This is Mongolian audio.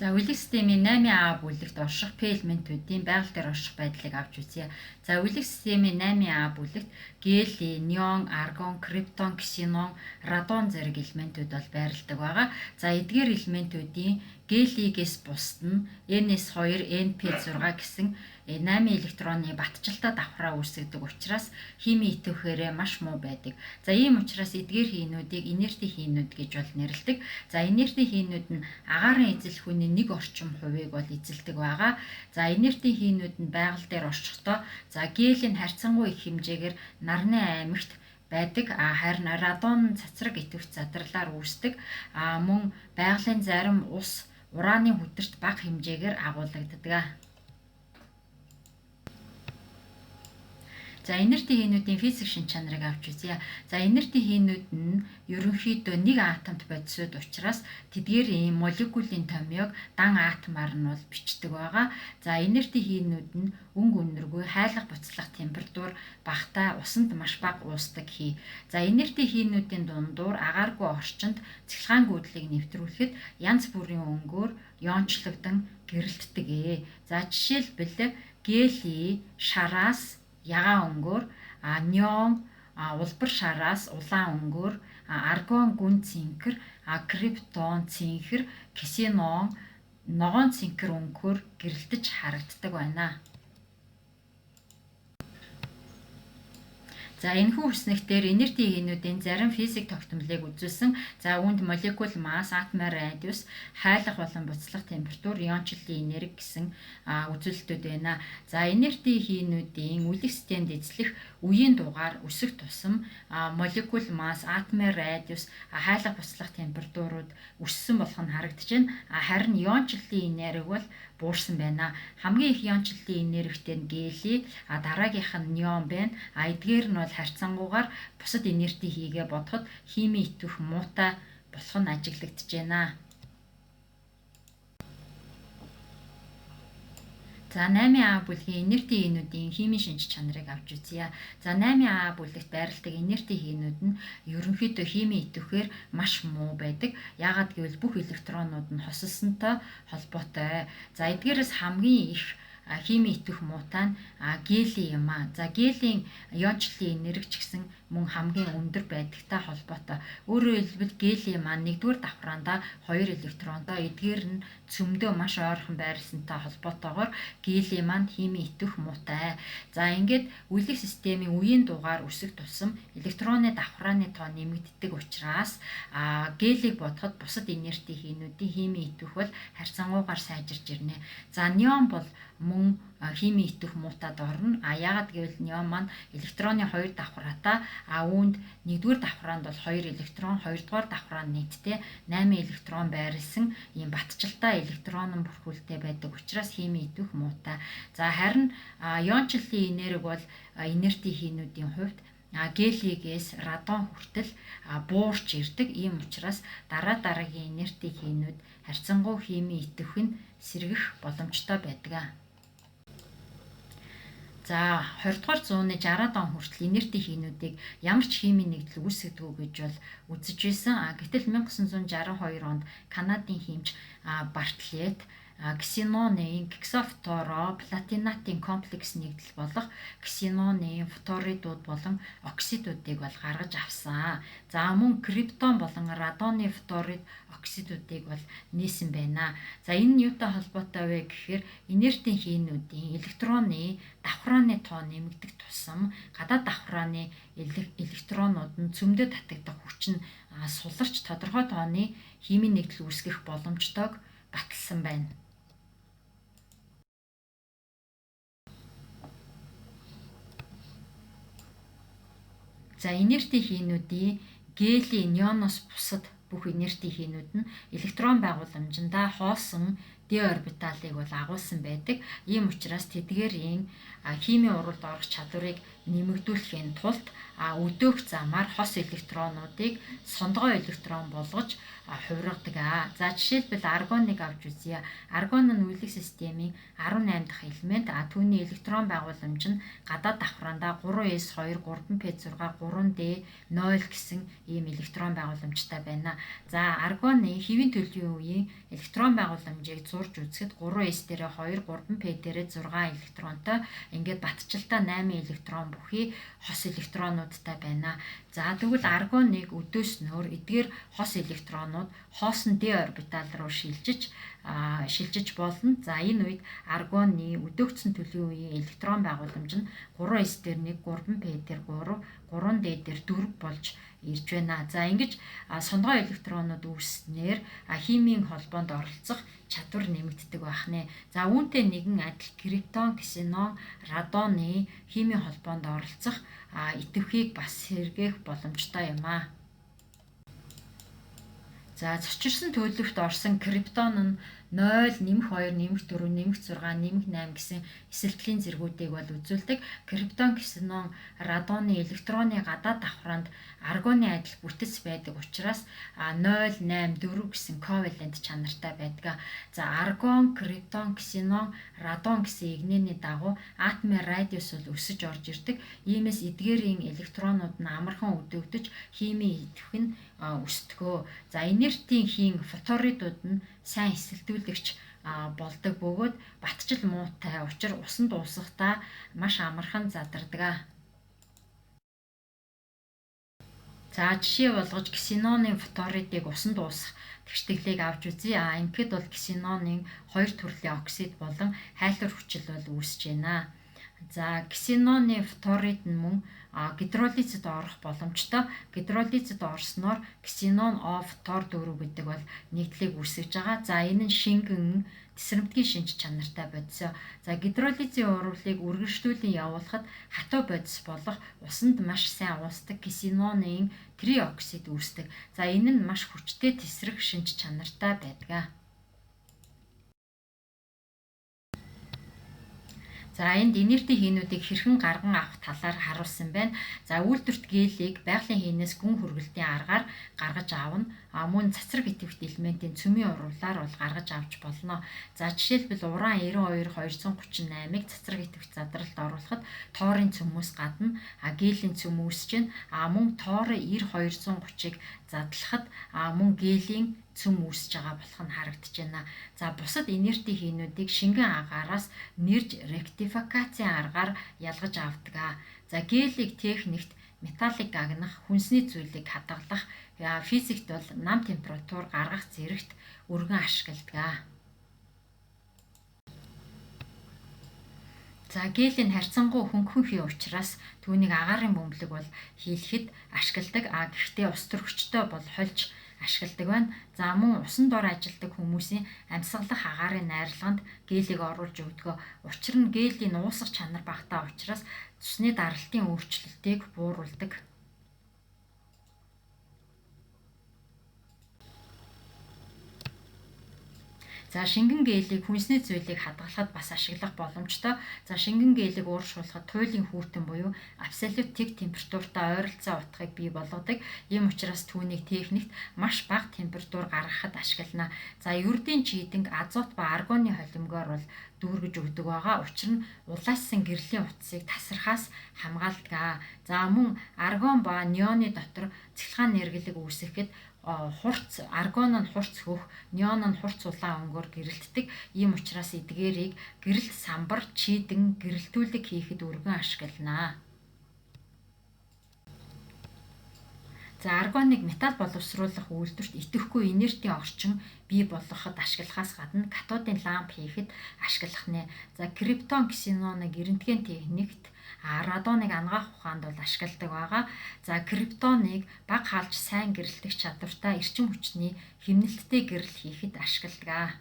За үеийн системийн 8А бүлэгт орших П элементүүдийн байгаль дээр орших байдлыг авч үзье. За үеийн системийн 8А бүлэгт гелий, неон, аргон, криптон, ксенон, радон зэрэг элементүүд бол байрладаг байгаа. За эдгээр элементүүдийн гелийгээс бусд нь NS2, NP6 гэсэн 8 электроны батжилтаа давхраа үүсгэдэг учраас химийн идэвхээрээ маш муу байдаг. За ийм учраас эдгээр хийнүүдийг инертийн хийнүүд гэж бол нэрлэдэг. За инертийн хийнүүд нь агаарын эзэлхүүний 1 орчим хувийг бол эзэлдэг байгаа. За инертийн хийнүүд нь байгаль дээр оршихдоо за гелийн харьцангуй их хэмжээгээр нарны аймагт байдаг. Харин радон цацраг идэвх задралаар үүсдэг. Мөн байгалийн зарим ус ураны хүдэрт бага хэмжээгээр агуулагддаг. За инертийн хийнүүдийн физик шин чанарыг авч үзье. За инертийн хийнүүд нь ерөнхийдөө нэг атомт бодисууд учраас тэдгээр ийм молекулын томьёог дан атомаар нь бол бичдэг байгаа. За инертийн хийнүүд нь өнгө үнэргүй хайлах буцлах температур багатай усанд маш бага уусдаг хий. За инертийн хийнүүдийн дундуур агааргүй орчинд цахилгаан гүйдлийг нэвтрүүлэхэд янз бүрийн өнгөөр ёончлогдон гэрэлтдэг. За жишээлбэл гелий шараас ягаан өнгөөр, неон улбар шараас улаан өнгөөр, аргон гүн цэнхэр, криптон цэнхэр, ксенон ногоон цэнхэр өнгөөр гэрэлтэж харагддаг байна. За энэхүү хүснэгтээр инертийн хийнүүдийн зарим физик тогтмолыг үзүүлсэн. За үүнд молекул масс, атомын радиус, хайлах болон буцлах температур, иончлалын энерги гэсэн үзүүлэлтүүд байна. За инертийн хийнүүдийн үлэх системд эзлэх үеийн дугаар өсөх тусам молекул масс, атомын радиус, хайлах буцлах температурууд өссөн болох нь харагдаж байна. Харин иончлалын энерги бол буурсан байна. Хамгийн их иончлалын энергитэй нь гелий, дараагийнх нь неон байна. Эдгээр нь бол харьцангуйгаар бусад инертийн хийгээ бодоход химийн идэвх муутай болох нь ажиглагдаж байна. За 8А бүлгийн инертийн хийнүүдийн химийн шинж чанарыг авч үзье. За 8А бүлэгт байрладаг инертийн хийнүүд нь ерөнхийдөө химийн идэвхээр маш муу байдаг. Яагаад гэвэл бүх электронууд нь хосолсонтой холбоотой. За эдгээрээс хамгийн их химийн идэвх муутай нь гелий юм аа. За гелийн иончлалын энерги ч гэсэн мөн хамгийн өндөр байдагтай холбоотой. Өөрөөр хэлбэл гелий маань нэгдүгээр давхраандаа 2 электронтой, эдгээр нь цөмдөө маш ойрхон байрлсантай холбоотойгоор гелий маань химийн идэвх муутай. За ингээд үлэх системийн үеийн дугаар өсөх тусам электроны давхрааны тоо нэмэгддэг учраас гелийг бодоход бусад инертийн хийнүүдийн химийн идэвх бол харьцангуйгаар сайжирч ирнэ. За неон бол мөн химийн идэвх муутад орно. Яагаад гэвэл неон маань электроны 2 давхраатай, үүнд нэгдүгээр давхраанд бол 2 электрон, хоёрдугаар давхраанд нийтдээ 8 электрон байрлсан ийм батжилтаа электрон бүрхүүлтэй байдаг учраас химийн идэвх муутай. За харин иончлалын энерги бол инертийн хийнүүдийн хувьд гелийгээс радон хүртэл буурч ирдэг. Ийм учраас дараа дараагийн инертийн хийнүүд харьцангуй химийн идэвх нь сэргэх боломжтой байдаг. За 20 дугаар зууны 60-аад он хүртэл инертийн хийнүүдийг ямар ч химийн нэгдэл үүсгэдэггүй гэж бол үзэж байсан. Гэтэл 1962 онд Канадын химч Бартлетт ксеноны гексафторо платинатын комплекс нэгдэл болох ксеноны фторидууд болон оксидуудыг бол гаргаж авсан. За мөн криптон болон радоны фторид оксидуудыг бол нээсэн байна. За энэ нь юутай холбоотой вэ гэхээр инертийн хийнүүдийн электроны давхрааны тоо нэмэгдэх тусам гадаад давхрааны электронууд нь цөмдөө татагдах хүч нь суларч тодорхой тооны химийн нэгдэл үүсгэх боломжтойг баталсан байна. За инертийн хийнүүдийн гелий неоноос бусад бүх инертийн хийнүүд нь электрон байгууламжиндаа хоосон d орбиталыг бол агуулсан байдаг. Ийм учраас тэдгээрийн химийн уралд орох чадварыг нэмэгдүүлэхийн тулд өдөөх замаар хос электронуудыг сондгой электрон болгож хувиргадаг. байдаг. За жишээлбэл аргоныг авч үзье. Аргон нь үеиг системийн 18 дахь элемент. Түүний электрон байгууламж нь гадаад давхраандаа 3s2 3p6 3d 0 гэсэн ийм электрон байгууламжтай байна. За аргоны хэвийн төлөвийн үеийн электрон байгууламжийг зурж үзэхэд 3s дээрээ 2, 3p дээрээ 6 электронтой, ингээд батчилтаа 8 электрон бүхий хос электронуудтай байна. За тэгвэл аргоныг өдөөснөөр эдгээр хос электронууд хоосон d орбитал руу шилжиж болно. За энэ үед аргоны өдөөгдсөн төлөвийн үеийн электрон байгууламж нь 3s дээр 1, 3p дээр 3, 3d дээр 4 болж ирж байна. За ингэж сондгой электронууд үүснээр химийн холбоонд оролцох чадвар нэмэгддэг байх нэ. За үүнтэй нэгэн адил криптон, ксенон, радоны химийн холбоонд оролцох идэвхийг бас сэргээх боломжтой юм аа. За цочирсан төлөвт орсон криптон нь 0, -2, -4, -6, -8 гэсэн эсэлтлийн зэргүүдийг бол үзүүлдэг. Криптон, ксенон, радоны электроны гадаад давхраанд аргоны адил бүтэц байдаг учраас 0, 8, 4 гэсэн ковалент чанартай байдаг. За аргон, криптон, ксенон, радон гэсэн эгнээний дагуу атомын радиус бол өсөж орж ирдэг. Иймээс эдгээрийн электронууд нь амархан өдөөгдөж химийн идэвх нь өсдгөө. За инертийн хийн фторидууд нь сайн эсэлтүүлэгч болдог бөгөөд батчил муутай учир усанд уусахдаа маш амархан задардаг. За жишээ болгож ксеноны фторидыг усанд уусах тэгштгэлийг авч үзье. Ингээд бол ксеноны хоёр төрлийн оксид болон хайлтар хүчил бол үүсэж байна. За ксеноны фторид нь мөн гидролизд орох боломжтой. Гидролизд орсноор ксенон О фтор 4 гэдэг бол нэгдлийг үүсгэж байгаа. За энэ нь шингэн тэсрэмтгий шинж чанартай бодисоо. За гидролизийн урвалыг үргэлжлүүлэн явуулахад хатуу бодис болох усанд маш сайн уусдаг ксеноны триоксид үүсдэг. За энэ нь маш хүчтэй тэсрэх шинж чанартай байдаг. За энд инертийн хийнүүдийг хэрхэн гарган авах талаар харуулсан байна. За үйлдвэрт гелийг байгалийн хийнээс гүн хөргөлтийн аргаар гаргаж авна. Мөн цацраг идэвхт элементийн цөмийн урвалаар бол гаргаж авч болно. За жишээлбэл уран 92 238-ыг цацраг идэвхт задралд оруулахад тоорын цөмөөс гадна гелийн цөм үүсэж байна. Мөн тоорын 90 230-ыг задлахад мөн гелийн цөм үүсэж байгаа болох нь харагдаж байна. За бусад инертийн хийнүүдийг шингэн агаараас нэрж ректификацийн аргаар ялгаж авдаг. За гелийг техникт металлыг гагнах, хүнсний зүйлийг хадгалах, физикт бол нам температур гаргах зэрэгт өргөн ашигладаг. За гелийн харьцангуй хөнгөн хий учраас түүнийг агаарын бөмбөлөг бол хийлэхэд ашигладаг. Гэхдээ ус төрөгчтэй бол хольж ашигладаг байна. За мөн усан дор ажилладаг хүмүүсийн амьсгалах агаарын найрлаганд гелийг оруулж өгдөг. Учир нь гелийн уусах чанар багтаа учраас цусны даралтын өөрчлөлтийг бууруулдаг. За шингэн гелийг хүнсний зүйлийг хадгалахад бас ашиглах боломжтой. За шингэн гелийг ууршуулахад туйлын хүүтэн буюу абсолют тэг температуртай ойролцоо утгыг бий болгодог. Ийм учраас түүнийг техникт маш бага температур гаргахад ашиглана. За ердийн чийдэнг азот ба аргоны холимгоор бол дүүргэж өгдөг байгаа. Учир нь улаассан гэрлийн утсыг тасархаас хамгаалдаг. За мөн аргон ба неоны дотор цахилгаан нэргэлэг үүсгэхэд хурц аргон нь хурц хөх, неон нь хурц улаан өнгөөр гэрэлтдэг. Ийм учраас эдгээрийг гэрэлт самбар, чийдэн, гэрэлтүүлэг хийхэд өргөн ашиглана. За аргоныг металл боловсруулах үйлдвэрт идэвхгүй инертийн орчин бий болгоход ашиглахаас гадна катодын ламп хийхэд ашиглах нэ. За криптон ксеноныг рентген техникт, радоныг анагаах ухаанд бол ашигладаг байгаа. За криптоныг бага халж сайн гэрэлтэх чадвартай эрчим хүчний хэмнэлттэй гэрэл хийхэд ашигладаг.